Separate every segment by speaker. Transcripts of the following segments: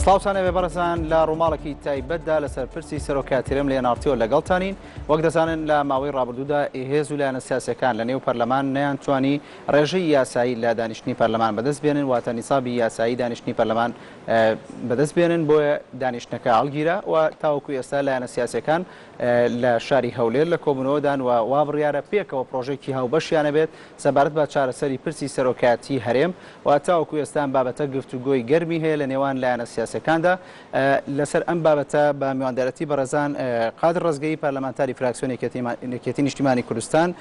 Speaker 1: سڵاوتان لێبێ بەڕێزان لە ڕووماڵێکی تایبەتدا لەسەر پرسی سەرۆکایەتی هەرێم لە ئێن لەگەڵتانین وەک دەزانن لە ماوەی ڕابردوودا هێز و لایەنە سیاسەکان لە نێو پەرلەمان نەیانتوانی ڕێژەی یاسایی لە دانیشتنی پەرلەمان بەدەست بێنن واتە نیسابی یاسایی دانیشتنی پەرلەمان بەدەست بێنن بۆیە دانیشتنەکە هەڵگیرا و تاوەکو ئێستا لایەنە سیاسەکان لە شاری هەولێر لە کۆبوونەوەدان و وا بڕیارە پێکەوە پرۆژێکی هاوبەشیانە بێت سەبارەت بە چارەسەری پرسی سەرۆکایەتی هەرێم و تاوەکو ئێستا ئەم بابەتە گفتوگۆی گەرمی هەیە لە نێوان لایەنە سیاسیەکاندا. لەسەر ئەم بابەتە بە میواندارەتی بەڕێزان قادر ڕەزگەیی پەرلەمانتاری فراکسیۆنی یەکێتی نیشتیمانی کوردستان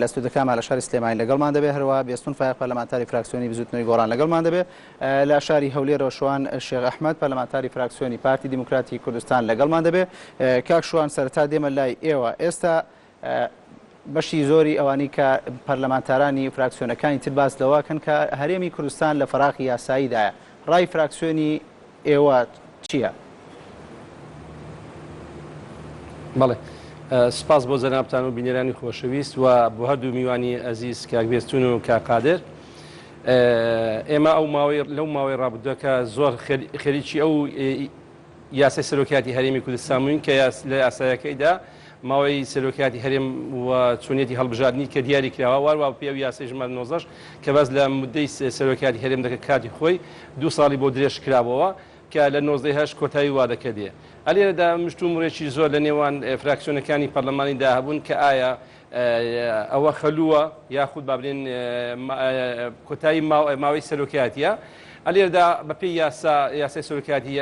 Speaker 1: لە ستودیۆکانمان لە شاری سلێمانی لەگەڵمان دەبێت، هەروەها بێستون فایەق پەرلەمانتاری فراکسیۆنی بزوتنەوەی گۆڕان لەگەڵمان دەبێت، لە شاری هەولێرەوە شوان شێخ ئەحمەد پەرلەمانتاری فراکسیۆنی پارتی دیموکراتی کوردستان لەگەڵمان دەبێت. کاک شوان سەرەتا دێمە لای ئێوە، ئێستا بەشی زۆری ئەوانەی کە پەرلەمانتارانی فراکسیۆنەکانی تر باس لەوە کەن کە هەرێمی کوردستان لە فەراغی یاساییدایە، ڕای فراکسیۆنی ئێوە چییە؟
Speaker 2: بەڵێ سپاس بۆ جەنابتان و بینەرانی خۆشەویست و بۆ هەردوو میوانی ئەزیز کاک بێستون و کاک قادر. ئێمە ئەو ماوەی لەو ماوەی ڕابردووە کە زۆر خەریکی ئەو یاسای سەرۆکایەتی هەرێمی کوردستان بووین کە لە یاسایەکەیدا ماوەی سەرۆکایەتی هەرێم و چۆنیەتی هەڵبژاردنی کە دیاری کراوە واروا پێ ئەو یاسای ژمارە 19 کە باس لە مدەی سەرۆکایەتی هەرێم دەکە کاتی خۆی دوو ساڵی بۆ درێژ کرابەوە کە لە 19 هەشت کۆتایی وادەکە دێ. ئەلێرەدا مشت و مڕێکی زۆر لە نێوان فراکسیۆنەکانی پەرلەمانیدا هەبوون کە ئایا ئەوە خەلووە یاخود با بلێن کۆتایی ماوەی سەرۆکایەتیە. ئەلێرەدا بەپێی یاسا یاسای سەرۆکایەتی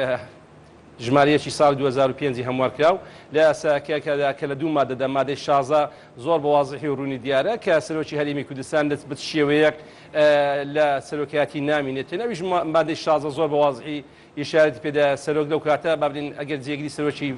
Speaker 2: ژمارە یەکی ساڵی 2005 هەموار کراو لە یاساکەدا کە لە دوو مادەدا مادەی 16 زۆر بە وازحی و ڕوونی دیارە کە سەرۆکی هەرێمی کوردستان لە بچ شێوەیەک لە سەرۆکایەتی نامینێت ئەویش مادەی 16 زۆر بە وازحی ئیشارەتی پێدایە سەرۆک لەو کاتە با بڵێین ئەگەر جێگری سەرۆکی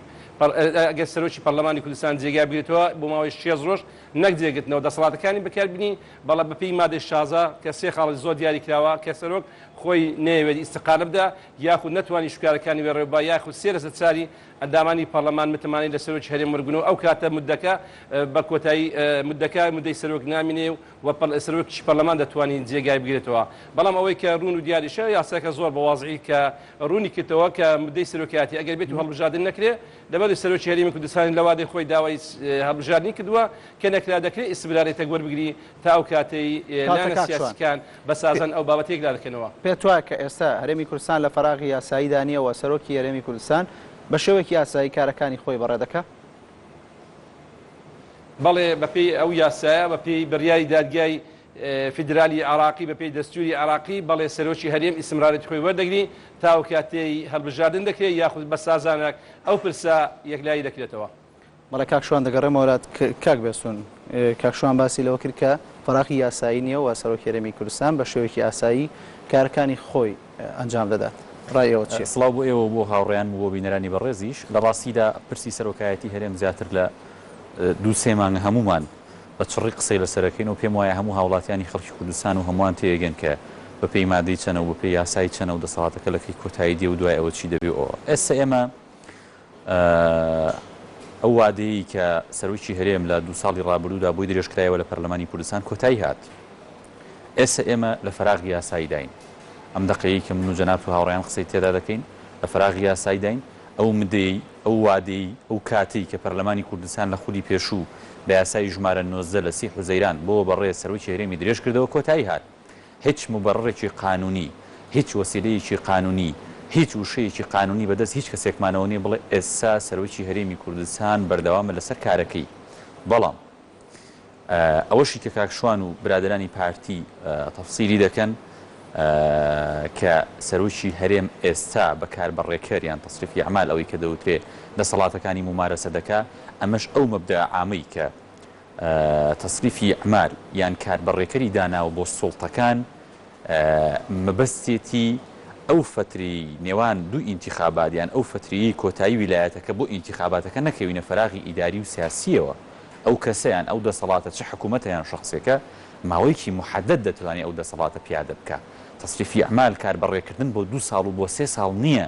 Speaker 2: ئەگەر سەرۆکی پەرلەمانی کوردستان جێگای بگرێتەوە بۆ ماوەی شێست ڕۆژ نەک جێگرتنەوە دەسەڵاتەکانی بەکاربینی بەڵام بەپێی مادەی 16 کە سێ خاڵی زۆر دیاری کراوە کە سەرۆک خۆی نەیەوێت ئیستقالە بدا یاخود نەتوانی شکارەکانی وێڕێ بە یاخود سێ لەسەر چاری ئەندامانی پەرلەمان متمانەی لە سەرۆکی هەرێم وەرگرن و ئەو کاتە مدەکە بە کۆتایی مدەکە مدەی سەرۆک نامینێ و و سەرۆکیشی پەرلەمان دەتوانی جێگای بگرێتەوە. بەڵام ئەوەی کە ڕوون و دیاریشە یاساکە زۆر بە وازعی کە ڕوونی کردەوە کە مدەی سەرۆکایەتی ئەگەر بێت و هەڵبژاردن نەکرێ لەبەر سەرۆکی هەرێمی کوردستان لە وادەی خۆی داوای هەڵبژاردنی کردووە کە نەکرا دەکرێ ئیستمرارێتەک وەربگری تا ئەو کاتەی
Speaker 1: کاتە
Speaker 2: لایەنە
Speaker 1: کاک شوان
Speaker 2: سیاسیکان بە سازان ئەو بابەتە یەکلا دەکەنەوە.
Speaker 1: پێت وایە کە ئێستا هەرێمی کوردستان لە فەراغی یاساییدا نییە و سەرۆکی هەرێمی کوردستان بە شێوەیەکی یاسایی کارەکانی خۆی بەڕێ دەکا؟
Speaker 2: بەڵێ بەپێی ئەو یاسایە، بەپێی بڕیاری دادگای فیدرالی عێراقی، بەپێی دەستوری عێراقی، بەڵێ سەرۆکی هەرێم ئیستمرارێتی خۆی وەردەگری تاوەکو کاتێی هەڵبژاردن دەکرێت یاخود بە سازانەک ئەو پرسە یەکلایی دەکرێتەوە.
Speaker 1: بەڵێ کاک شوان دەگەڕێمەوە لات کاک بێستون. کاک شوان باسی لەوە کرد کە فەراغی یاسایی نییە و سەرۆکی هەرێمی کوردستان بە شێوەیەکی ئاسایی کارەکانی خۆی ئەنجام دەدات. ڕای ئێوە چییە؟
Speaker 3: سڵاو بۆ ئێوە و بۆ هاوڕێیانم و بۆ بینەرانی بەڕێزیش. لە ڕاستیدا پرسی سەرۆکایەتی هەرێم زیاتر لە دوو سێ مانگە هەموومان بە چڕی قسەی لەسەر ئەکەین و پێم وایە هەموو هاوڵاتیانی خەڵکی کوردستان و هەمووان تێئەگەن کە بە پێی مادەی چەنە و بە پێی یاسای چەنە و دەسەڵاتەکە لە کەی کۆتایی دێ و دوای ئەوە چی دەبێ و ئەوە. ئێستا ئێمە ئەو وادەیەی کە سەرۆکی هەرێم لە دوو ساڵی ڕابردوودا بۆی درێژکرایەوە لە پەرلەمانی کوردستان کۆتایی هات. ئێستا ئێمە لە فەراغی یاساییداین. ئەم دەقەیەی کە من و جەنابت و هاوڕێیان قسەی تێدا دەکەین لە فەراغی یاساییداین. ئەو مدەیەی، ئەو وادەیەی، ئەو کاتەی کە پەرلەمانی کوردستان لە خولی پێشوو بە یاسای ژمارە 19 لە سی حوزەیران بۆ بەڕێز سەرۆکی هەرێمی درێژکردەوە کۆتایی هات. هیچ موبەڕڕێکی قانونی، هیچ وەسیلەیەکی قانونی، هیچ وشەیەکی قانونی بەدەست هیچ کەسێکمانەوە نیە بڵێ ئێستا سەرۆکی هەرێمی کوردستان بەردەوامە لەسەر کارەکەی. بەڵام ئەوەشی کە کاک شوان و برادەرانی پارتی تەفسیری دەکەن کە سەرۆکی هەرێم ئێستا بە کاربەڕێکەر یان تەسریفی ئەعمال ئەوەی کە دەوترێ دەسەڵاتەکانی مومارەسە دەکا ئەمەش ئەو مەبدەئە عامەی کە تەسریفی ئەعمال یان کاربەڕێکەری داناوە بۆ سوڵتەکان مەبەستێتی ئەو فەترەی نێوان دوو ئینتیخابات یان ئەو فەترەیەی کۆتایی ویلایەتەکە بۆ ئینتیخاباتەکە نەکەوینە فەراغی ئیداری و سیاسییەوە ئەو کەسە یان ئەو دەسەڵاتە چ حکومەتە یان شەخسێکە ماوەیەکی موحەدەد دەتوانێ ئەو دەسەڵاتە پیادە بکا. تەسریفی ئەعمال کاربەڕێکردن بۆ دوو ساڵ و بۆ سێ ساڵ نییە.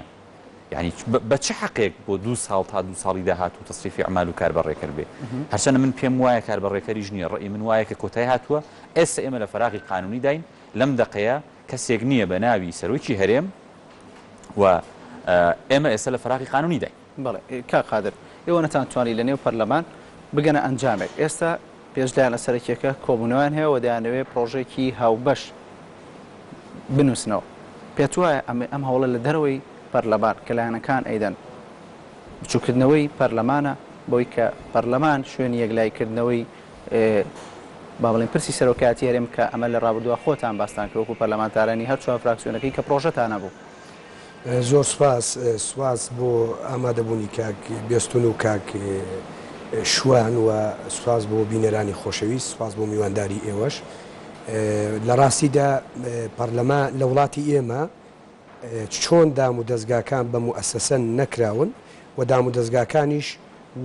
Speaker 3: یانی بە چ حەقێک بۆ دوو ساڵ تا دوو ساڵی داهاتوو تەسریفی ئەعمال و کاربەڕێکەر بێ؟ هەرچەندە من پێم وایە کاربەڕێکەریش نییە، ڕەئی من وایە کە کۆتای هاتووە، ئێستا ئێمە لە فەراغی قانونی داین، لەم دەقەیە کەسێک نییە بە ناوی سەرۆکی هەرێم و ئێمە ئێستا لە فەراغی قانونی داین.
Speaker 1: بەڵێ کاک قادر، ئێوە نەتانتوانی لە نێو پەرلەمان بگەنە ئەنجامێک، ئێستا پێش لایەنە سەرەکیەکە کۆبوونەوەیان هەیە و دەیانەوێت پرۆژەیەکی هاوبەش بنووسنەوە، پێتوایە ئەم هەوڵە لە دەرەوەی پەرلەمان کە لایەنەکان ئەیدەن بچووکردنەوەی پەرلەمانە بەوەی کە پەرلەمان شوێنی یەکلاییکردنەوەی با بڵێین پرسی سەرۆکایەتی هەرێم کە ئەمە لە ڕابردووە خۆتان باستان کرد وەکو پەرلەمانتارانی هەر چوار فراکسیۆنەکەی کە پرۆژەتان هەبوو.
Speaker 4: زۆر سوپاس، سوپاس بۆ ئامادەبوونی کاک بێستون و کاک شوان و سوپاس بۆ بینەرانی خۆشەویست، سوپاس بۆ میوانداری ئێوەش. لە ڕاستیدا پەرلەمان لە وڵاتی ئێمە چۆن دام و دەزگاکان بە موئەسەسە نەکراون و دام و دەزگاکانیش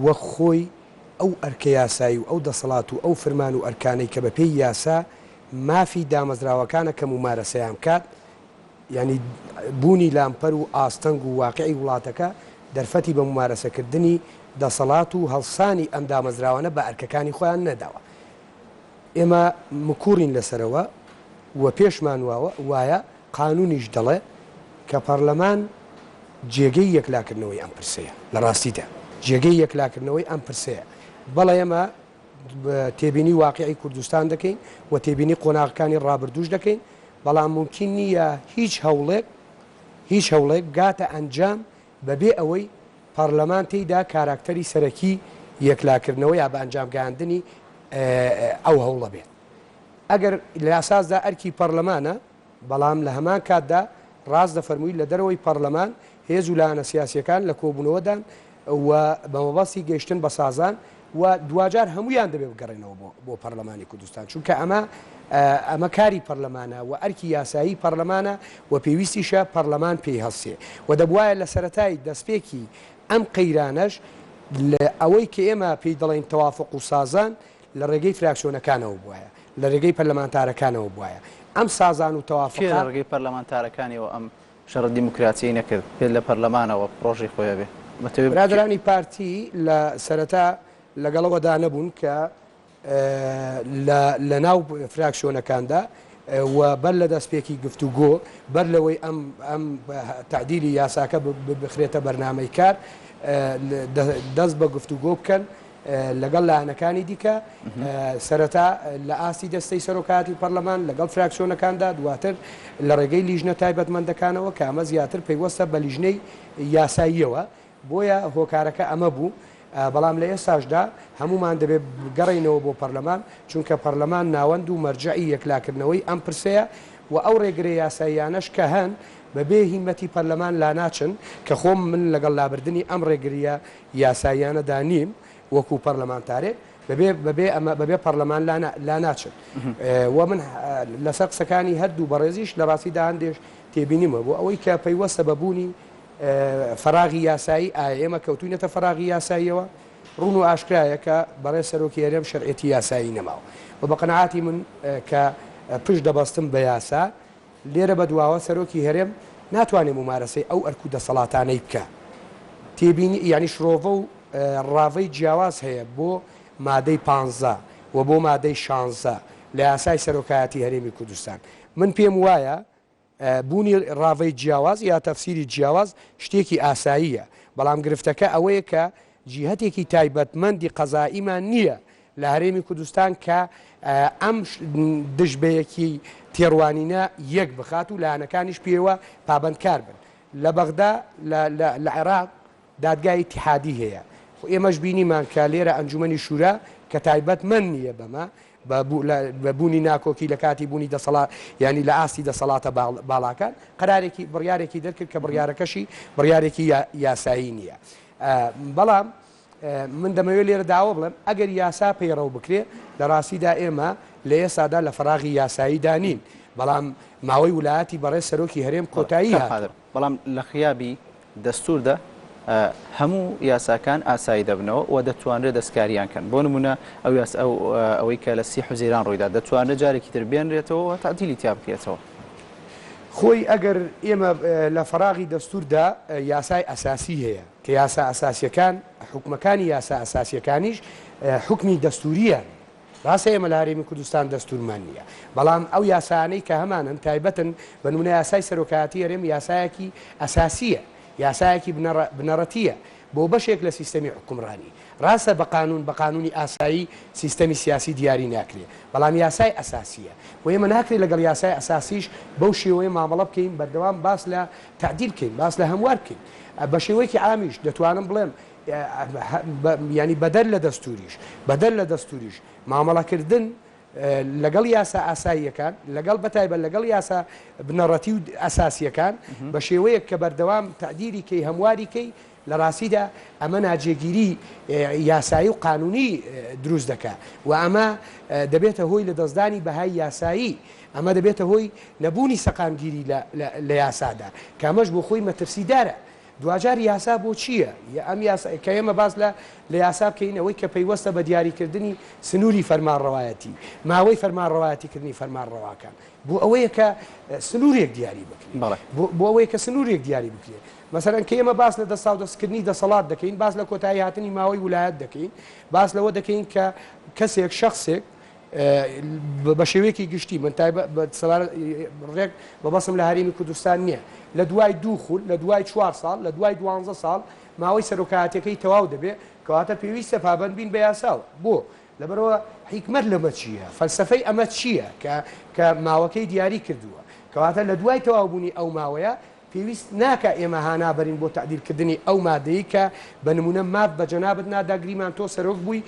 Speaker 4: وەک خۆی ئەو ئەرکە یاسایی و ئەو دەسەڵات و ئەو فرمان و ئەرکانەی کە بەپێی یاسا مافی دامەزراوەکانە کە مومارەسەیان بکات یانی بوونی لامپەر و ئاستەنگ و واقیعی وڵاتەکە دەرفەتی بە مومارەسەکردنی دەسەڵات و هەڵسانی ئەم دامەزراوانە بە ئەرکەکانی خۆیان نەداوە. ئێمە مکوڕین لەسەرەوە و پێشمان وایە قانونیش دەڵێ کە پەڕلەمان جێگەی یەکلاکردنەوەی ئەم پرسەیە. لە ڕاستیدا جێگەی یەکلاکردنەوەی ئەم پرسەیە. بەڵێ ئێمە تێبینی واقیعی کوردستان دەکەین و تێبینی قۆناغەکانی ڕابردووش دەکەین، بەڵام مومکین نییە هیچ هەوڵێک هیچ هەوڵێک بگاتە ئەنجام بەبێ ئەوەی پەڕلەمان تێیدا کاراکتەری سەرەکی یەکلاکردنەوە یا بەئەنجامگەیاندنی ئەو هەوڵە بێت. ئەگەر لە ئەساسدا ئەرکی پەڕلەمانە، بەڵام لە هەمان کاتدا ڕاست دەفەرمووی لە دەرەوەی پەڕلەمان هێز و لایەنە سیاسییەکان لە کۆبوونەوەدان و بە مەبەستی گەیشتن بە سازان و دواجار هەموویان دەبێ بگەڕێنەوە بۆ بۆ پەڕلەمانی کوردستان چونکە ئەمە ئەمە کاری پەڕلەمانە و ئەرکی یاسایی پەڕلەمانە و پێویستیشە پەڕلەمان پێی هەڵسێ و دەبوایە لە سەرەتای دەستپێکی ئەم قەیرانەش لە ئەوەی کە ئێمە پێی دەڵێین تەوافوق و سازان لە ڕێگەی فراکسیۆنەکانەوە بوایە، لە رێگەی پەرلەمانتارەکانەوە بوایە ئەم سازان و
Speaker 1: کێ لە
Speaker 4: تەوافقە.
Speaker 1: ڕێگەی پەرلەمانتارەکانیەوە ئەم شەڕە دیموکراتیەی نەکرد بێت لە پەرلەمانەوە پڕۆژەی خۆی هەبێ؟ دەتەوێ کێ؟
Speaker 4: برادەرانی پارتی لە سەرەتا لەگەڵەوەدا نەبوون کە لە لە ناو فراکسیۆنەکاندا و بەر لە دەستپێکی گفتوگۆ، بەر لەوەی ئەم ئەم تەعدیلی یاساکە بخرێتە بەرنامەی کار، دەست بە گفتوگۆ بکەن لەگەڵ لایەنەکانی دیکە، سەرەتا لە ئاستی دەستەی سەرۆکایەتی پەرلەمان لەگەڵ فراکسیۆنەکاندا، دواتر لە ڕێگەی لیژنە تایبەتمەندەکانەوە کە ئەمە زیاتر پەیوەستە بە لیژنەی یاساییەوە، بۆیە هۆکارەکە ئەمە بوو، بەڵام لە ئێستاشدا هەموومان دەبێت بگەڕێینەوە بۆ پەرلەمان، چونکە پەرلەمان ناوەند و مەرجەعی یەکلاکردنەوەی ئەم پرسەیە و ئەو ڕێگرە یاساییانەش کە هەن بەبێ هیمەتی پەرلەمان لاناچن، کە خۆم من لەگەڵ لابردنی ئەم ڕێگرییە یاساییانەدا نیم وەکو پەرلەمانتارێک، بەبێ بەبێ ئەمە بەبێ پەرلەمان لاناچن و من لەسەر قسەکانی هەردوو بەڕێزیش لە ڕاستیدا هەندێک تێبینیم هەبوو ئەوەی کە پەیوەستە بە بوونی فەراغی یاسایی، ئایا ئێمە کەوتوینەتە فەراغی یاساییەوە؟ ڕوون و ئاشکرایە کە بەڕێز سەرۆکی هەرێم شەرعیەتی یاسایی نەماوە و بە قەناعەتی من کە پشت دەبەستم بە یاسا، لێرە بەدواوە سەرۆکی هەرێم ناتوانێ مومارەسەی ئەو ئەرک و دەسەڵاتانەی بکا. تێبینی یانی شرۆڤە و ڕاڤەی جیاواز هەیە بۆ مادەی پانزە و بۆ مادەی شانزە لە یاسای سەرۆکایەتی هەرێمی کوردستان. من پێم وایە بوونی ڕاڤەی جیاواز یا تەفسیری جیاواز شتێکی ئاساییە، بەڵام گرفتەکە ئەوەیە کە جیهەتێکی تایبەتمەندی قەزائیمان نییە لە هەرێمی کوردستان کە ئەم دژ بەیەکی تێڕوانینە یەک بخات و لایەنەکانیش پێوە پابەندکار بن. لە بەغدا لە عێراق دادگای ئیتیحادی هەیە، خۆ ئێمەش بینیمان کە لێرە ئەنجومەنی شورا کە تایبەتمەند نییە بەمە، بە بوونی ناکۆکی لە کاتی بوونی دەسەڵات یانی لە ئاستی دەسەڵاتە باڵاکان قەرارێکی بڕیارێکی دەرکرد کە بڕیارەکەشی بڕیارێکی یاسایی نییە. بەڵام من دەمەوێت لێرە داوە بڵێم ئەگەر یاسا پەیڕەو بکرێ لە ڕاستیدا ئێمە لە ئێستادا لە فەراغی یاساییدا نین، بەڵام ماوەی ولایەتی بەڕێز سەرۆکی هەرێم کۆتایی هاتووە.
Speaker 1: بەڵام لە غیابی دەستووردا هەموو یاساکان ئاسایی دەبنەوە و دەتوانرێت دەستکاریان کەن. بۆ نموونە ئەو یاسا ئەو ئەوەی کە لە سی حوزەیران ڕوویدا دەتوانرێت جارێکی تر بێنرێتەوە و تەعدیلی تیا بکرێتەوە.
Speaker 4: خۆی ئەگەر ئێمە لە فەراغی دەستووردا یاسای ئەساسی هەیە کە یاسا ئەساسیەکان حوکمەکانی یاسا ئەساسیەکانیش حوکمی دەستووریان ڕاستە ئێمە لە هەرێمی کوردستان دەستوورمان نییە، بەڵام ئەو یاسایانەی کە هەمانن تایبەتن، بە نموونە یاسای سەرۆکایەتی هەرێم یاسایەکی ئەساسییە. یاسایەکی بنەڕەتییە بۆ بەشێک لە سیستەمی حوکمڕانی. ڕاستە بە قانوون، بە قانوونی ئاسایی سیستەمی سیاسی دیاری ناکرێ، بەڵام یاسای ئەساسییە و ئێمە ناکرێ لەگەڵ یاسای ئەساسیش بەو شێوەیە مامەڵە بکەین، بەردەوام باس لە تەعدیل بکەین، باس لە هەموار بکەین. بە شێوەیەکی عامیش دەتوانم بڵێم یانی بەدەر لە دەستووریش، بەدەر لە دەستووریش مامەڵەکردن لەگەڵ یاسا ئاساییەکان، لەگەڵ بەتایبەت لەگەڵ یاسا بنەڕەتی و ئەساسییەکان بە شێوەیەک کە بەردەوام تەعدیلی کەی، هەمواری کەی، لە ڕاستیدا ئەمە ناجێگیری یاسایی و قانوونی دروست دەکا و ئەمە دەبێتە هۆی لەدەستدانی بەهای یاسایی، ئەمە دەبێتە هۆی نەبوونی سەقامگیری لە یاسادا کە ئەمەش بۆ خۆی مەترسیدارە. دواجار یاسا بۆ چییە؟ ئەم یاسا کە ئێمە باس لە لە یاسا بکەین ئەوەی کە پەیوەستە بە دیاریکردنی سنووری فەرمانڕەوایەتی، ماوەی فەرمانڕەوایەتیکردنی فەرمانڕەواکان بۆ ئەوەیە کە سنوورێک دیاری بکرێت. بۆ ئەوەیە کە سنوورێک دیاری بکرێت. مەسەلەن کە ئێمە باس لە دەستاودەستکردنی دەسەڵات دەکەین، باس لە کۆتایی هاتنی ماوەی ولایەت دەکەین، باس لەوە دەکەین کە کەسێک، شەخسێک، بە شێوەیەکی گشتی من تایبەت سەبارەت ڕێک مەبەستم لە هەرێمی کوردستان نییە، لە دوای دوو خول، لە دوای چوار ساڵ، لە دوای دوانزە ساڵ ماوەی سەرۆکایەتیەکەی تەواو دەبێ، کەواتە پێویستە پابەند بین بە یاساوە. بۆ؟ لەبەرئەوە حیکمەت لەمە چییە؟ فەلسەفەی ئەمە چییە کە کە ماوەکەی دیاری کردووە؟ کەواتە لە دوای تەواوبوونی ئەو ماوەیە پێویست ناکا ئێمە هانا بەرین بۆ تەعدیل کردنی ئەو مادەی کە بە نموونە ماف بە جەنابت نادا گریمان تۆ سەرۆک بووی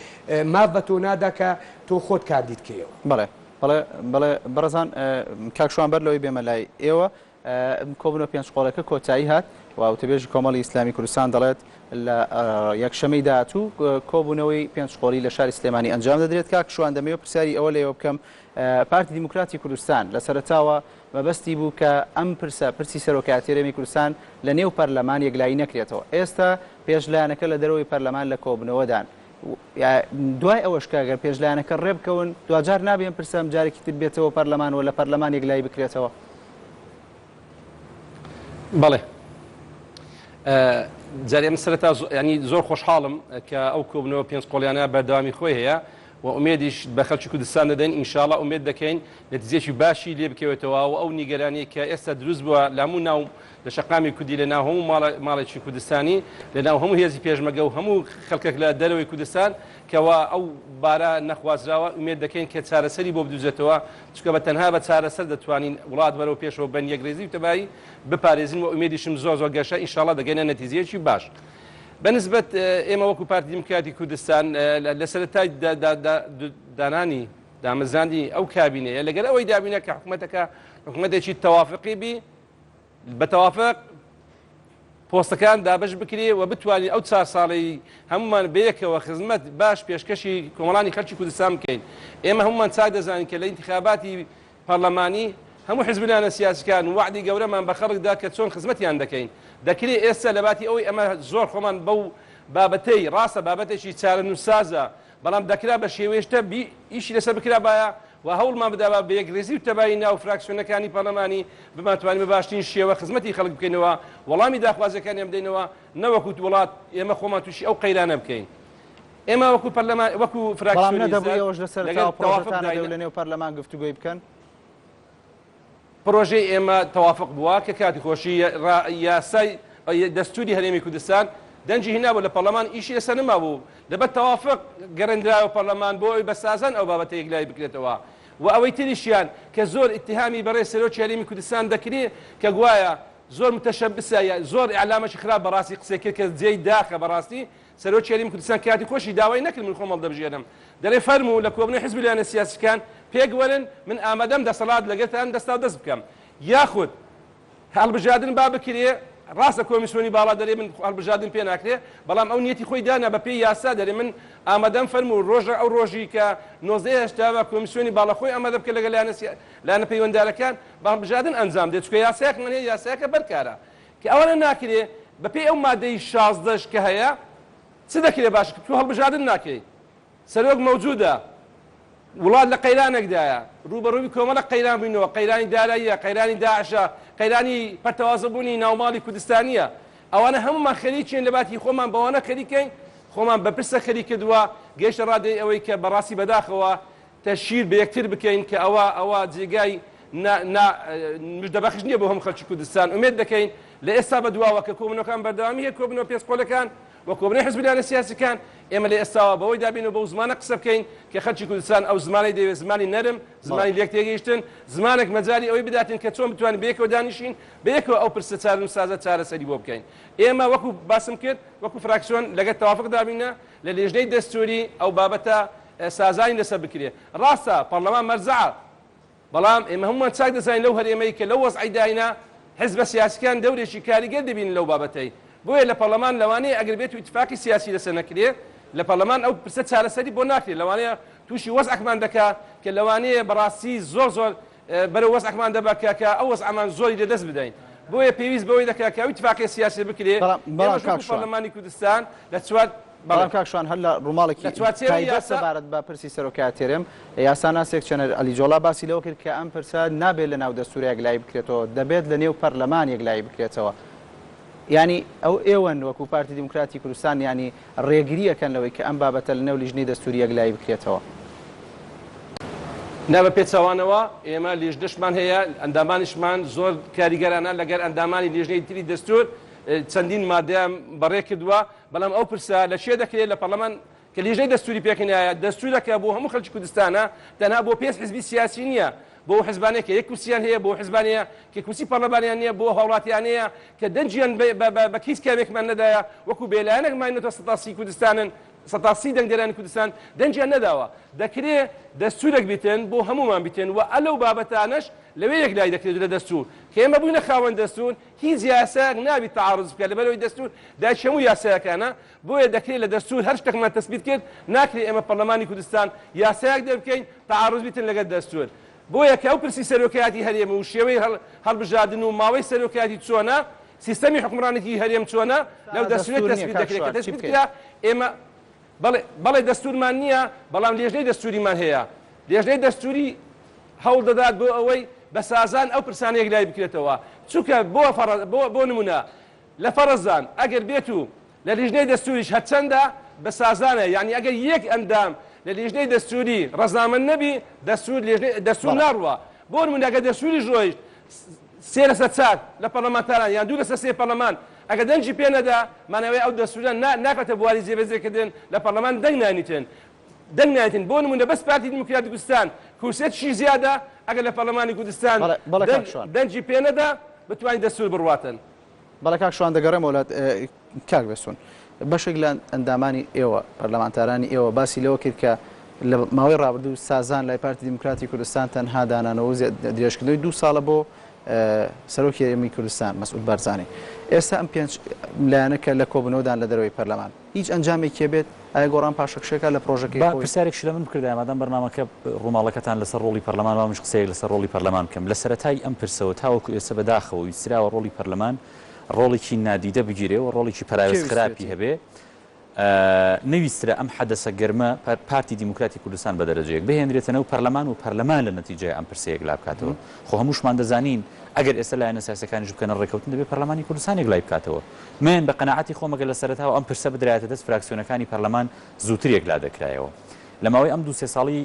Speaker 4: ماف بە تۆ نادا کە تۆ خۆت کاندید کەیەوە.
Speaker 1: بەڵێ بەڵێ بەڵێ بەڕێزان کاک شوان بەر لەوەی بێمە لای ئێوە کۆبوونەوە پێنج قۆڵەکە کۆتایی هات و وتەبێژی کۆمەڵی ئیسلامی کوردستان دەڵێت لە یەکشەمەی داهاتوو کۆبوونەوەی پێنج قۆڵی لە شاری سلێمانی ئەنجام دەدرێت. کاک شوان دەمەوێت پرسیاری ئەوە لێوە بکەم پارتی دیموکراتی کوردستان لە سەرەتاوە مەبەستی بوو کە ئەم پرسە، پرسی سەرۆکایەتی هەرێمی کوردستان لە نێو پەرلەمان یەکلایی نەکرێتەوە. ئێستا پێنج لایەنەکە لە دەرەوەی پەرلەمان لە کۆبوونەوەدان. دوای ئەوەش کە گەر پێنج لایەنەکە ڕێبکەون، دواجار نابێ ئەم پرسە جارێکی تر بێتەوە پەرلەمان و لە پەرلەمان یەکلایی بکرێتەوە.
Speaker 2: بەڵێ. جارێ من سەرەتا ینی زۆر خۆشحاڵم کە ئەو کۆبوونەوە پێنج قۆڵیانە بەردەوامی خۆی هەیە و ئومێدیش بە خەڵکی کوردستان دەدەین ئینشاڵا ئومێد دەکەین نەتیجەیەکی باشی لێ بکەوێتەوە و ئەو نیگەرانیەی کە ئێستا دروست بووە لە هەموو ناو لە شەقامی کوردی لە ناو هەموو ماڵێکی کوردستانی لە ناو هەموو هێزی پێشمەگە و هەموو خەڵکێک لە دەرەوەی کوردستان کەوا ئەو بارە نەخوازراوە ئومێد دەکەین کە چارەسەری بۆ بدوزێتەوە چونکە بە تەنها بە چارەسەر دەتوانین وڵات بەرەو پێشەوە بەن یەکڕیزی و تەبایی بپارێزین و ئومێدیشم زۆر زۆر گەشە ئینشاڵا دەگەینە نەتیجەیەکی باش. بە نسبەت ئێمە وەکو پارتی دیموکراتی کوردستان لە سەرەتای دانانی دامەزراندنی ئەو کابینەیە لەگەل ئەوەی دابینە کە حکوومەتەکە حکوومەتێکی تەوافقی بی بە تەوافق پۆستەکان دابش بکرێ و بتوانین ئەو چار ساڵی هەمومان بەیەکەوە خزمەت باش پێشکەشی کۆمەڵانی خەلکی کوردستان بکەین ئێمە هەمومان چاک دەزانین کە لە ئینتخاباتی پەرلەمانی، هەموو حزب و لایەنە سیاسیکان وەعدی گەورەمان بە خەڵک دا کە چۆن خزمەتیان دەکەین، دەکرێ ئێستا لەباتی ئەوەی ئەمە زۆر خۆمان بەو بابەتەی، ڕاستە بابەتێکی چارەنووسسازە، بەڵام دەکرا بە شێوەیەشتە بی ئیشی لەسەر بکرابایە و هەوڵمان بدابا بە یەکڕیزی و تەبایی ناو فراکسیۆنەکانی پەرلەمانی بمانتوانی بە باشترین شێوە خزمەتی خەڵک بکەینەوە، وەڵامی داخوازیەکانیان بدەینەوە، نەوەکو وڵات ئێمە خۆمان تووشی ئەو قەیرانە بکەین. ئێمە وەکو پەرلەمان وەکو
Speaker 1: بەڵام
Speaker 2: فراکسیۆنی
Speaker 1: نەدەبوو
Speaker 2: زەرد
Speaker 1: ئێوەش لە
Speaker 2: لەگەڵ
Speaker 1: سەرەتاوە
Speaker 2: تەوافق
Speaker 1: پڕۆژەتان
Speaker 2: داین.
Speaker 1: هەبێ و لەنێو پەرلەمان گفتوگۆی بکەن؟
Speaker 2: پڕۆژەی ئێمە تەوافق بووە کە کاتی خۆشی یاسای دەستوری هەرێمی کوردستان دەنگی هینابوو لە پەرلەمان ئیشی لەسەر نەمابوو لەبەر تەوافق گەڕێندرایەوە پەرلەمان بۆ ئەوەی بە سازان ئەو بابەتە یەکلایی بکرێتەوە و ئەوەی تریشیان کە زۆر ئیتیهامی بەڕێز سەرۆکی هەرێمی کوردستان دەکرێ کە گوایە زۆر متەشەبسە یا زۆر ئیعلامەکی خراپ بەڕاستی قسەی کرد کە جێی داخە بەڕاستی سەرۆکی هەرێمی کوردستان کاتی خۆشی داوای نەکرد من خۆم هەڵدەبژێرم دەڵێ فەرموو لە کۆبنەوەی حزب و لایەنە سیاسیکان پێک وەرن من ئامادەم دەسەڵات لەگەلتان دەستاو دەست بکەم یاخود هەڵبژاردن با بکرێ ڕاستە کۆمیسیۆنی باڵا دەرێ من هەڵبژاردن پێ ناکرێ بەڵام ئەو نیەتی خۆی دانا بە پێی یاسا دەرێ من ئامادەم فەرموو ڕۆژە ئەو ڕۆژی کە نۆزدەی هەشتا بە کۆمیسیۆنی باڵا خۆی ئامادە بکە لەگەل لایەنە پەیوەندارەکان بە هەڵبژاردن ئەنجام دێت چونکە یاسایەکمان هەیە یاسایەکە بەرکارە کە ئەوانە ناکرێ بەپێی ئەو مادەی 16 ش کە هەیە چ دەکرێ باش تۆ هەڵبژاردن ناکەی سەرۆک مەوجودە وڵات لە قەیرانێکدایە ڕووبەڕووی کۆمەڵە قەیران بووینەوە قەیرانی داراییە قەیرانی داعشە قەیرانی پەرتەوازەبوونی ناوماڵی کوردستانیە ئەوانە هەمومان خەریکین لە باتی خۆمان بەوانە خەریکەین خۆمان بە پرسە خەریک کردووە گەیشتە ڕادەی ئەوەی کە بەڕاستی بەداخەوە تەشهیر بە یەکتر بکەین کە ئەوە ئەوە جێگای نا نا مژدەبەخش نییە بۆ هەموو خەڵکی کوردستان. ئومێد دەکەین لە ئێستا بەدواوە کە کۆبوونەوەکان بەردەوامی هەیە، کۆبوونەوە پێنجقۆلەکان و کۆبوونەوەی حزب و لایەنە سیاسیەکان، ئێمە لە ئێستاوە بەوەی دابین و بەو زمانە قسە بکەین کە خەڵکی کوردستان ئەو زمانەی دەیەوێت، زمانی نەرم، زمانی لێک تێگەیشتن، زمانێک مەجالی ئەوەی بداتین کە چۆن بتوانین بەیەکەوە دانیشین، بەیەکەوە ئەو پرسە چارەنووسسازە چارەسەری بۆ بکەین. ئێمە وەکو باسم کرد، وەکو فراکسیۆن لەگەر تەوافق دابینە لە لێژنەی دەستووری ئەو بابەتە سازانی لەسەر بکرێ. ڕاستە پەڕلەمان مەرجەعە، بەڵام ئێمە هەموومان چاک دەزانین لەو هەرێمەی کە لەو وەزعەی داینە حزبە سیاسیکان دەورێکی کاریگەر دەبینن لەو بابەتەی. بۆیە لە پەڕلەمان لەوانەیە ئەگەر بێتو ئیتفاقی سیاسی لەسەر نەکرێ لە پەڕلەمان ئەو پرسە چارەسەری بۆ ناکرێ لەوانەیە تووشی وەزعەکمان دەکا کە لەوانەیە بەڕاستی زۆر زۆر بەرەو وەزعەکمان دەبا کە کە ئەو وەزعەمان زۆری لەدەست بدەین. بۆیە پێویست بەوەی دەکا کە ئەو ئیتفاقیە سیاسیە بکرێ.
Speaker 1: بەڵام بەڵام
Speaker 2: ئێمەش
Speaker 1: کاک
Speaker 2: وەکوو
Speaker 1: شوان.
Speaker 2: پەڕلەمانی کوردستان لە چوار بەڵێ.
Speaker 1: بەڵام کاک شوان هەر لە ڕووماڵێکی
Speaker 2: لە چوارچێوەی
Speaker 1: تایبەت
Speaker 2: یاسا.
Speaker 1: سەبارەت بە پرسی سەرۆکایەتی هەرێم، یاساناسێک چەنەر عەلی جۆڵا باسی لەوە کرد کە ئەم پرسە نابێت لە ناو دەستوورا یەکلایی بکرێتەوە، دەبێت لە نێو پەرلەمان یەکلایی بکرێتەوە. یانی ئەو ئێوەن وەکوو پارتی دیموکراتی کوردستان یانی ڕێگری ئەکەن لەوەی کە ئەم بابەتە لە نێو لیژنەی دەستووری یەکلایی بکرێتەوە؟
Speaker 2: نا بە پێچەوانەوە ئێمە لیژنەشمان هەیە، ئەندامانیشمان زۆر کاریگەرانە لەگەر ئەندامانی لیژنەی تری دەستوور چەندین مادەیان بەڕێ کردووە، بەڵام ئەو پرسە لە کوێ دەکرێت؟ لە پەڕلەمان کە لیژنەی دەستووری پێکهێنایە، دەستوورەکە بۆ هەموو خەڵکی کوردستانە، تەنها بۆ پێنج حزبی سیاسی نییە، بۆ ئەو حزبانەیە کە یەک کورسیان هەیە، بۆ ئەو حزبانەیە کە کورسی پەڕلەمانیان نییە، بۆ ئەو هاوڵاتیانەیە کە دەنگیان بە هیچ کامێکمان نەدایە، وەکو بێلایەنێک ماینەتەوە 30% کوردستانن، 30% دەنگدەرانی کوردستان دەنگیان نەداوە. دەکرێ دەستوورێک بیتن بۆ هەموومان بیتن و ئەلەو بابەتانەش لەوێ یەکلایی دەکرێت لە دەستوور کە ئێمە بووینە خاوەن دەستوور هیچ یاسایەک نابی تەعاروز بکات لەبەرئەوەی دەستوور دایکی هەموو یاسایەکانە بۆیە دەکرێت لە دەستور هەر شتێکمان تەسبیت کرد ناکرێت ئێمە پەرلەمانی کوردستان یاسایەک دەربکەین تەعاروز بیتن لەگەر دەستور بۆیە کە ئەو پرسی سەرۆکایەتی هەرێم و شێوەی هەڵبژاردن و ماوەی سەرۆکایەتی چۆنە سیستەمی حکومڕانێتی هەرێم چۆنە لەو دەستورە
Speaker 1: دەستور نییە
Speaker 2: تەسبیت
Speaker 1: کاک
Speaker 2: دەکرێت کە
Speaker 1: شوان چی
Speaker 2: تەسبیت
Speaker 1: بکەین؟
Speaker 2: کرا ئێمە بەڵێ بەڵێ دەستورمان نییە بەڵام لێژنەی دەستوریمان هەیە لێژنەی دەستوری هەوڵ دەدات بۆ ئەوەی بە سازان ئەو پرسانە یەکلایی بکرێتەوە چونکە بۆ فەڕ بۆ بۆ نمونە لە فەڕزان ئەگەر بێت و لە لیژنەی دەستوریش هەرچەندە بە سازانە یانی ئەگەر یەک ئەندام لە لیژنەی دەستوری ڕەزامەند نەبی دەستور لیژنەی دەستور
Speaker 1: بەڵێ.
Speaker 2: ناڕوا بۆ نمونە ئەگەر دەستوریش ڕۆیشت سێ لەسەر چار لە پەڕلەمانتاران یان دوو لەسەر سێ پەڕلەمان ئەگەر دەنگی پێ نەدا مانای ئەو دەستورە نا ناکەوێتە بواری جێبەجێکردن لە پەڕلەمان دەنگ نانیتن دەنگ نایەتن بۆ نمونە بەس پارتی دیموکراتی کوردستان کورسیەکیشی زیادە ئەگەر لە پەڕلەمانی کوردستان
Speaker 1: بەڵێ بەڵێ
Speaker 2: دەنگ
Speaker 1: کاک شوان.
Speaker 2: دەنگی پێ نەدا بتوانین دەستور بڕواتن.
Speaker 1: بەڵێ کاک شوان دەگەڕێمەوە لات کاک بێستون بەشێک لە ئەندامانی ئێوە پەرلەمانتارانی ئێوە باسی لەوە کرد کە لە ماوەی ڕابردوو سازان لای پارتی دیموکراتی کوردستان تەنها دانانەوە و درێژکردنەوەی دوو ساڵە بۆ سەرۆکی هەرێمی کوردستان مەسعود بارزانی ئێستا ئەم پێنج لایەنە کە لە کۆبوونەوەدان لە دەرەوەی پەرلەمان هیچ ئەنجامێکی هەبێت ئایا گۆڕان پاشەکشێکە لە پرۆژەکەی
Speaker 3: با
Speaker 1: خۆی؟
Speaker 3: پرسیارێکش لە من بکردایە مادام بەرنامەکە ڕووماڵەکەتان لەسەر ڕۆڵی پەرلەمان با منیش قسەیەک لەسەر ڕۆڵی پەرلەمان بکەم لە سەرەتای ئەم پرسەوە تاوەکو ئێستا بە داخەوە ویستراوە ڕۆڵی پەرلەمان ڕۆڵێکی نادیدە بگیرێ و ڕۆڵێکی
Speaker 1: کێ
Speaker 3: پەراوێز خراپی
Speaker 1: ویستوێتی؟
Speaker 3: هەبێ نەویسترا ئەم حەدەسە گەرمە پارتی دیموکراتی کوردستان بە دەرەجەیەک بهێنرێتە نێو پەرلەمان و پەرلەمان لە نەتیجەی ئەم پرسە یەکلا بکاتەوە. خۆ هەمووشمان دەزانین ئەگەر ئێستا لایەنە سیاسیەکانیش بکەنە ڕێکەوتن دەبێ پەرلەمانی کوردستان یەکلای بکاتەوە. من بە قەناعەتی خۆم ئەگەر لە سەرەتاوە ئەم پرسە بدرایەتە دەست فراکسیۆنەکانی پەرلەمان زووتر یەکلا دەکرایەوە. لە ماوەی ئەم دوو سێ ساڵی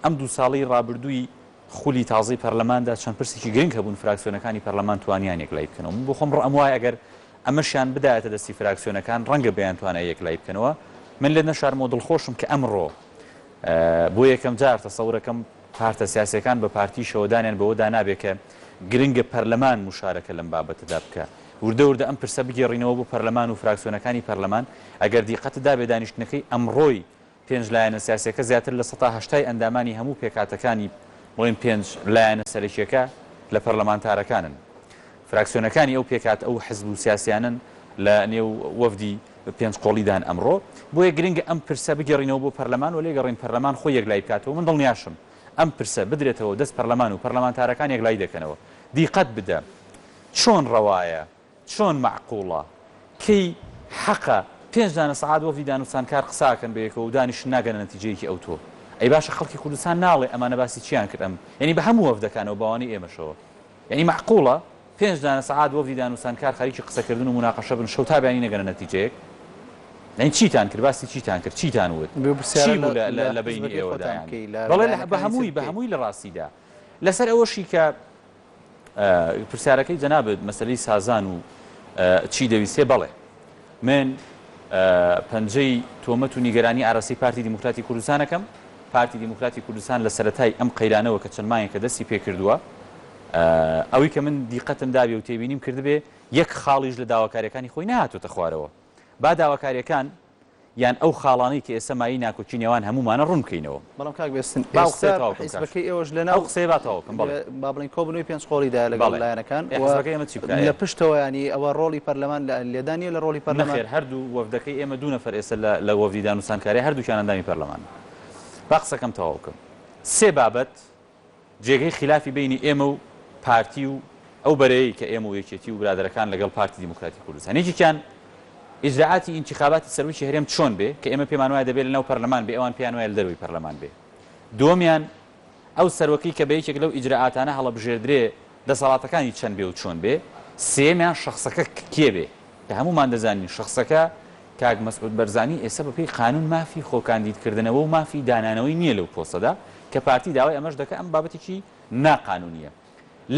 Speaker 3: ئەم دوو ساڵەی ڕابردووی خولی تازەی پەرلەماندا چەند پرسێکی گرنگ هەبوون فراکسیۆنەکانی پەرلەمان توانیان یەکلای بکەنەوە. من بۆ خۆم ڕەئم وایە ئەگەر ئەمەشیان بدایەتە دەستی فراکسیۆنەکان ڕەنگە بیانتوانایە یەکلایی بکەنەوە. من لێت نەشارمەوە دڵخۆشم کە ئەمڕۆ بۆ یەکەم جار تەسەورەکەم پارتە سیاسیەکان بە پارتیشەوە دانیان بەوەدا نابێ کە گرنگە پەرلەمان موشارەکە لەم بابەتەدا بکا. وردە وردە ئەم پرسە بگێڕینەوە بۆ پەرلەمان و فراکسیۆنەکانی پەرلەمان. ئەگەر دیقەتت دابێ دانیشتنەکەی ئەمڕۆی پێنج لایەنە سیاسیەکە زیاتر لە سەتا هەشتای ئەندامانی هەموو پێکهاتەکانی بڵێین پێنج لایەنە سەرەکیەکە لە پەرلەمانتارەکانن. فراکسیۆنەکانی ئەو پێکهات ئەو حزب و سیاسیانەن لە نێو وەفدی پێنج قۆڵیدان ئەمڕۆ. بۆیە گرنگە ئەم پرسە بگێڕینەوە بۆ پەرلەمان و لێگەڕێین پەرلەمان خۆی یەکلایی بکاتەوە. من دڵنیاشم ئەم پرسە بدرێتەوە دەست پەرلەمان و پەرلەمانتارەکان یەکلایی دەکەنەوە. دیقەت بدە چۆن ڕەوایە چۆن مەعقوڵە؟ کەی حەقە پێنج دانە سەعات وەفدی دانوستانکار قسە ئەکەن بەیەکەوە و دانیشن ناگەنە نەتیجەیەکی ئەوتۆ؟ ئەی باشە خەڵکی کوردستان ناڵێ ئەمانە باسی چیان کرد ئەم یانی بە هەموو وەفدەکانەوە بەوانەی ئێمەشەوە یانی مەعقوڵە پێنج دانە سەعات وەفدی دانوستانکار خەریکی قسەکردن و موناقەشە بن شەو تا بەیانی نەگەنە نەتیجەیەک؟ یانی چیتان کرد باسی چیتان کرد چیتان وت
Speaker 1: بێ پرسیارە
Speaker 3: چی
Speaker 1: لە
Speaker 3: بوو لە
Speaker 1: لە
Speaker 3: لە بەینی
Speaker 1: حزبەکەی
Speaker 3: ئێوەدا
Speaker 1: خۆتان
Speaker 3: یانی
Speaker 1: بکەی لە
Speaker 3: بەڵێ لە بە
Speaker 1: لایەنەکانی تر
Speaker 3: هەمووی بە
Speaker 1: بکەی.
Speaker 3: هەمووی لە ڕاستیدا لەسەر ئەوەشی کە. پرسیارەکەی جەنابت مەسەلەی سازان و چی دەویستێ بەڵێ من پەنجەی تۆمەت و نیگەرانی ئاراستەی پارتی دیموکراتی کوردستان ئەکەم پارتی دیموکراتی کوردستان لە سەرەتای ئەم قەیرانەوە کە چەند مانگێکە دەستی پێکردووە ئەوی کە من دیقەتم دابێ و تێبینیم کردبێ یەک خاڵیش لە داواکاریەکانی خۆی نەهاتۆتە خوارەوە با داواکاریەکان یان ئەو خاڵانەی کە ئێستا مایەی ناکۆکی نێوان هەموومانە ڕوون بکەینەوە.
Speaker 1: بەڵام کاک بێستن
Speaker 3: با ئەو قسەیە
Speaker 1: ئێستا
Speaker 3: تەواو بکەم کاک
Speaker 1: حیزبەکەی ئێوەش
Speaker 3: ئەو
Speaker 1: لەناو
Speaker 3: قسەیە با تەواو بکەم بەڵێ.
Speaker 1: با بڵێین کۆبوونەوەی پێنجقۆڵیدایە لەگەڵ
Speaker 3: بەڵێ
Speaker 1: لایەنەکان
Speaker 3: ئێ
Speaker 1: و
Speaker 3: حیزبەکەی ئێمە چی بکا
Speaker 1: لە
Speaker 3: ئێ.
Speaker 1: پشتەوە یانی ئەوە ڕۆڵی پەرلەمان لە لێدان نییە لە ڕۆڵی پەرلەمان؟
Speaker 3: نەخێر هەردوو وەفدەکەی ئێمە دوو نەفەر ئێستا لە لە وەفدی دانوستانکارەیە هەردووکیان ئەندامی پەرلەمانن. با قسەکەم تەواو بکەم. سێ بابەت جێگەی خیلافی بەینی ئێمە و پارتی و ئەو بەرەیەی کە ئێمە و یەکێتی و برادەرەکان لەگەڵ پارتی دیموکراتی کوردستان یەکێکیان ئیجرائاتی ئینتیخاباتی سەرۆکی هەرێم چۆن بێ کە ئێمە پێمان وایە دەبێ لەناو پەرلەمان بێ ئەوان پێیان وایە لە دەرەوەی پەرلەمان بێ دووەمیان ئەو سەرۆکەی کە بە یەکێک لەو ئیجرائاتانە هەڵەبژێردرێ دەسەڵاتەکانی چەند بێ و چۆن بێ سێیەمیان شەخسەکە کێ بێ کە هەموومان دەزانین شەخسەکە کاک مەسعود بەرزانی ئێستا بەپێی قانون مافی خۆکاندیدکردنەوە و مافی دانانەوەی نییە لەو پۆستەدا کە پارتی داوای ئەمەش دەکا ئەم بابەتێکی ناقانونییە.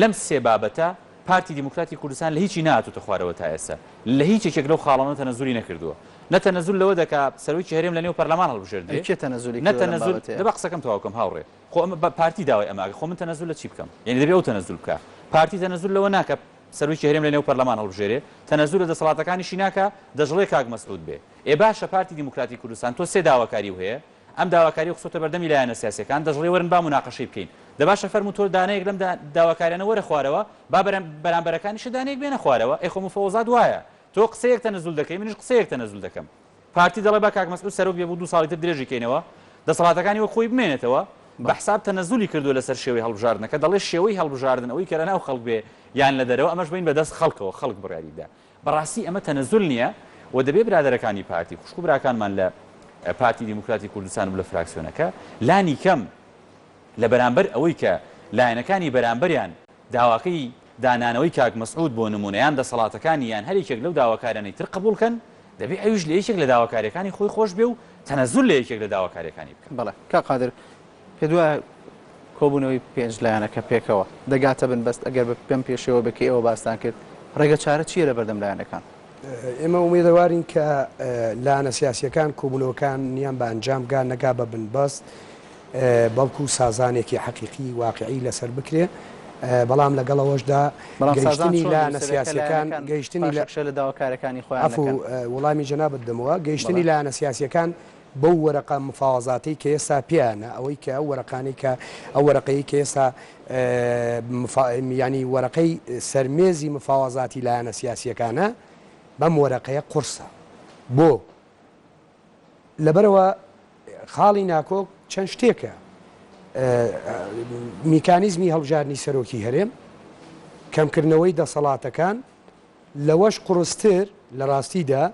Speaker 3: لەم سێ بابەتە پارتی دیموکراتی کوردستان لە هیچی نەهاتووتە خوارەوە تا ئێستا لە هیچ یەکێک لەو خاڵانە تەنەزولی نەکردووە. نە تەنەزول لەوە دەکا سەرۆکی هەرێم لە نێو پەرلەمان هەڵبژێردرێ
Speaker 1: ئەی کێ تەنەزولی
Speaker 3: نە
Speaker 1: کردووە لەم
Speaker 3: تەنەزول
Speaker 1: بابەتەیە؟
Speaker 3: دە با قسەکەم تەواو کەم هاوڕێ خۆ ئەمە بە پارتی داوای ئەمە ئەکا خۆ من تەنەزول لە چی بکەم؟ یانی دەبێ ئەو تەنەزول بکا. پارتی تەنەزول لەوە ناکا سەرۆکی هەرێم لە نێو پەرلەمان هەڵبژێرێ، تەنەزول لە دەسەڵاتەکانیشی ناکا، دەشڵێ کاک مەسعود بێ. ئێ باشە پارتی دیموکراتی کوردستان تۆ سێ داواکاریو هەیە، ئەم داواکاریەو خستۆتە بەردەمی لایەنە سیاسیەکان، دەشڵێ وەرن با موناقەشەی بکەین. دە باشە فەرموو تۆ دانەیەک لەم داواکاریانە وەرە خوارەوە، با بەرامبەرەکانیشت دانەیەک بێنە خوارەوە، ئێ خۆ مفەوەزات وایە. تۆ قسەیەک تەنەزول دەکەی، منیش قسەیەک تەنەزول دەکەم. پارتی دەڵێ با کاک مەسعود سەرۆک بێ بۆ دوو ساڵی تر درێژی کەینەوە، دەسەڵاتەکانی وەک خۆی بمێنێتەوە، بە حساب تەنەزولی کردووە لەسەر شێوەی هەڵبژاردنەکە، دەڵێ شێوەی هەڵبژاردن ئەوەی کە لەناو خەڵک بێ یان لە دەرەوە ئەمەش بەین بە دەست خەڵکەوە خەڵک بڕیاری بدا. بەڕاستی ئەمە تەنەزول نییە و دەبێ برادەرەکانی پارتی، خوشک و براکانمان لە پارتی دیموکراتی کوردستان و لە فراکسیۆنەکە لانی کەم لە بەرامبەر ئەوەی کە لایەنەکانی بەرامبەریان داواکەی دانانەوەی کاک مەسعود بۆ نموونە یان دەسەڵاتەکانی یان هەر یەکێک لەو داواکارانەی تر قبوڵ کەن، دەبێ ئەویش لە یەکێک لە داواکاریەکانی خۆی خۆش بێ و تەنەزول لە یەکێک لە داواکاریەکانی بکا.
Speaker 1: بەڵێ کاک قادر پێت وایە کۆبوونەوەی پێنج لایەنەکە پێکەوە دەگاتە بنبەست ئەگەر بە بەم پێشەوە بێ کە ئێوە باستان کرد ڕێگە چارە چییە لە بەردەم لایەنەکان؟
Speaker 4: ئێمە ئومێدەوارین کە لایەنە سیاسییەکان کۆبوونەوەکانیان بە ئەنجام بگا نەگا بە بنبەست، بەڵکو سازانێکی حەقیقی واقعی لەسەر بکرێ، بەڵام لەگەڵ ئەوەشدا
Speaker 1: بەڵام سازان
Speaker 4: گەیشتنی
Speaker 1: چۆن
Speaker 4: لایەنە
Speaker 1: دروست دەبێت کە
Speaker 4: سیاسییەکان
Speaker 1: لایەنەکان
Speaker 4: گەیشتنی لە
Speaker 1: پاشەکشە لە داواکاریەکانی خۆیان
Speaker 4: عەفو
Speaker 1: نەکەن؟
Speaker 4: وڵامی جەنابت دەمەوە، گەیشتنی
Speaker 1: بەڵێ.
Speaker 4: لایەنە سیاسییەکان بەو وەرەقە مفاوەزاتەی کە ئێستا پێیانە، ئەوەی کە ئەو وەرەقانەی کە ئەو وەرەقەی کە ئێستا یانی وەرەقەی سەرمێزی مفاوەزاتی لایەنە سیاسییەکانە، بەم وەرەقەیە قورسە. بۆ؟ لەبەرئەوە خاڵی ناکۆک چەند شتێکە، میکانیزمی هەڵبژاردنی سەرۆکی هەرێم، کەمکردنەوەی دەسەڵاتەکان، لەوەش قوڕستر لە ڕاستیدا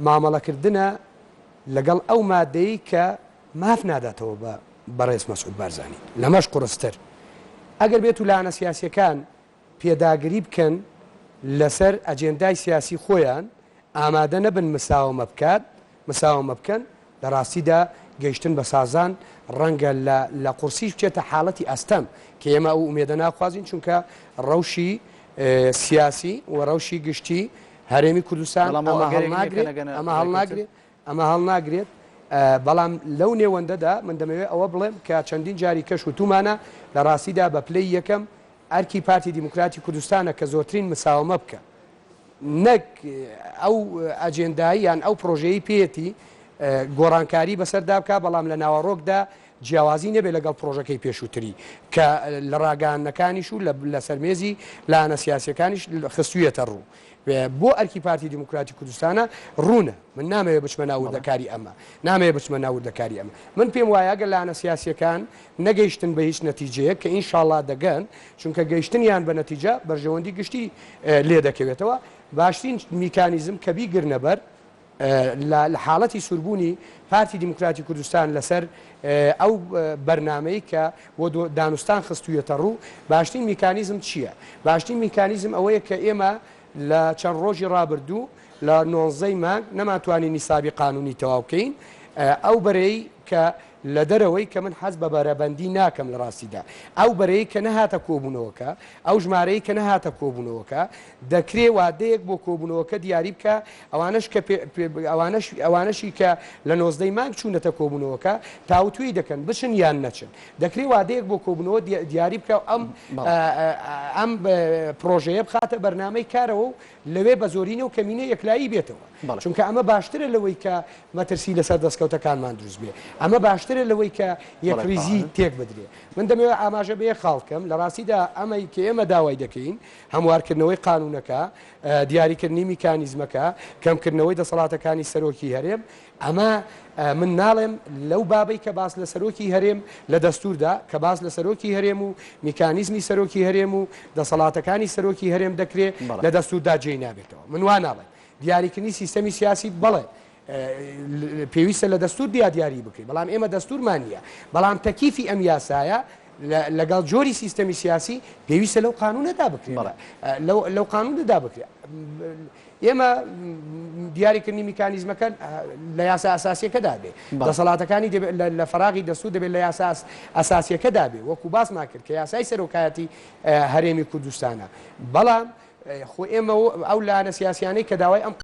Speaker 4: مامەڵەکردنە لەگەڵ ئەو مادەی کە ماف ناداتەوە بە بەڕێز مەسعود بارزانی. لەمەش قوڕستر ئەگەر بێت و لایەنە سیاسیەکان پێداگری بکەن لەسەر ئەجێندای سیاسی خۆیان، ئامادە نەبن مساوەمە بکات، مساوەمە بکەن، لە ڕاستیدا گەیشتن بە سازان ڕەنگە لە لە قورسیش بچێتە حاڵەتی ئەستەم، کە ئێمە ئەو ئومێدە ناخوازین، چونکە ڕەوشی سیاسی و ڕەوشی گشتی هەرێمی کوردستان
Speaker 1: بەڵام ئەوە
Speaker 4: ئەمە
Speaker 1: ئەگەرێک نییە کە
Speaker 4: هەڵناگرێت،
Speaker 1: نەگەنە
Speaker 4: ئەمە
Speaker 1: ڕێککەوتن؟
Speaker 4: هەڵناگرێت، ئەمە هەڵناگرێت، بەڵام لەو نێوەندەدا من دەمەوێت ئەوە بڵێم کە چەندین جاری کەش وتوومانە، لە ڕاستیدا بە پلەی یەکەم ئەرکی پارتی دیموکراتی کوردستانە کە زۆرترین مساوەمە بکا، نەک ئەو ئەجێندای یان ئەو پڕۆژەیەی پێیەتی گۆڕانکاری بەسەردا بکا، بەڵام لە ناوەڕۆکدا جیاوازی نەبێت لەگەڵ پڕۆژەکەی پێشووتری کە لە ڕاگەیاندنەکانیش و لەسەر مێزی لایەنە سیاسییەکانیش خستوویەتە ڕوو. بۆ ئەرکی پارتی دیموکراتی کوردستانە ڕوونە. من نامەوێت بچمە ناو وردەکاری ئەمە. نامەوێت بچمە ناو وردەکاری ئەمە. من پێم وایە ئەگەر لایەنە سیاسییەکان نەگەیشتن بە هیچ نەتیجەیەک کە ئینشاڵڵا دەگەن، چونکە گەیشتنیان بە نەتیجە بەرژەوەندی گشتی لێ دەکەوێتەوە، باشترین میکانیزم کە بیگرنە بەر لە حاڵەتی سووربوونی پارتی دیموکراتی کوردستان لەسەر ئەو بەرنامەی کە بۆ دانوستان خستوویەتە ڕوو، باشترین میکانیزم چییە؟ باشترین میکانیزم ئەوەیە کە ئێمە لە چەند ڕۆژی ڕابردوو لە نۆزدەی مانگ نەمانتوانی نیسابی قانونی تەواو بکەین، ئەو بەرەی کە لە دەرەوەی کە من حەز بە بەرەبەندی ناکەم لە ڕاستیدا ئەو بەرەی کە نەهاتە کۆبوونەوەکە ئەو ژمارەی کە نەهاتە کۆبوونەوەکە دەکرێ وادەیەک بۆ کۆبوونەوەکە دیاری بکا ئەوانەش کە ئەوانەش ئەوانەشی کە لە نۆزدەی مانگ چوونەتە کۆبوونەوەکە تاوتوێی دەکەن بچن یان نەچن دەکرێ وادەیەک بۆ کۆبوونەوە دیاری بکا و ئەم ئەم پڕۆژەیە بخاتە بەرنامەی کارەوە و لەوێ بە زۆرینە و کەمینە یەکلایی بێتەوە. چونکە ئەمە باشترە لەوەی کە مەترسی لەسەر دەستکەوتەکانمان دروست بێ. ئەمە باشترە لەوەی کە یەکڕیزی تێک بدرێ. من دەمەوێت ئاماژە بە یەک خاڵ بکەم، لە ڕاستیدا ئەمەی کە ئێمە داوای دەکەین، هەموارکردنەوەی قانوونەکە، دیاریکردنی میکانیزمەکە، کەمکردنەوەی دەسەڵاتەکانی سەرۆکی هەرێم، ئەمە من ناڵێم لەو بابەی کە باس لە سەرۆکی هەرێم لە دەستووردا کە باس لە سەرۆکی هەرێم و میکانیزمی سەرۆکی هەرێم و دەسەڵاتەکانی سەرۆکی هەرێم دەکرێ لە دەستووردا جێی نابێتەوە. من وا ناڵێم. دیاریکردنی سیستەمی سیاسی بەڵێ پێویستە لە دەستوور دیا دیاری بکرێت، بەڵام ئێمە دەستوورمان نییە. بەڵام تەکیفی ئەم یاسایە لەگەڵ جۆری سیستەمی سیاسی پێویستە لەو قانوونەدا بکرێت. لەو قانوونەدا بکرێت. ئێمە دیاریکردنی میکانیزمەکە لە یاسا ئەساسیەکەدا بێ، دەسەڵاتەکانی لە فەراغی دەستور دەبێت لە یاسا ئەساسیەکەدا بێ، وەکو باسمان کرد کە یاسای سەرۆکایەتی هەرێمی کوردستانە. بەڵام خۆ ئێمە ئەو لایەنە سیاسیانەی کە داوای ئەم.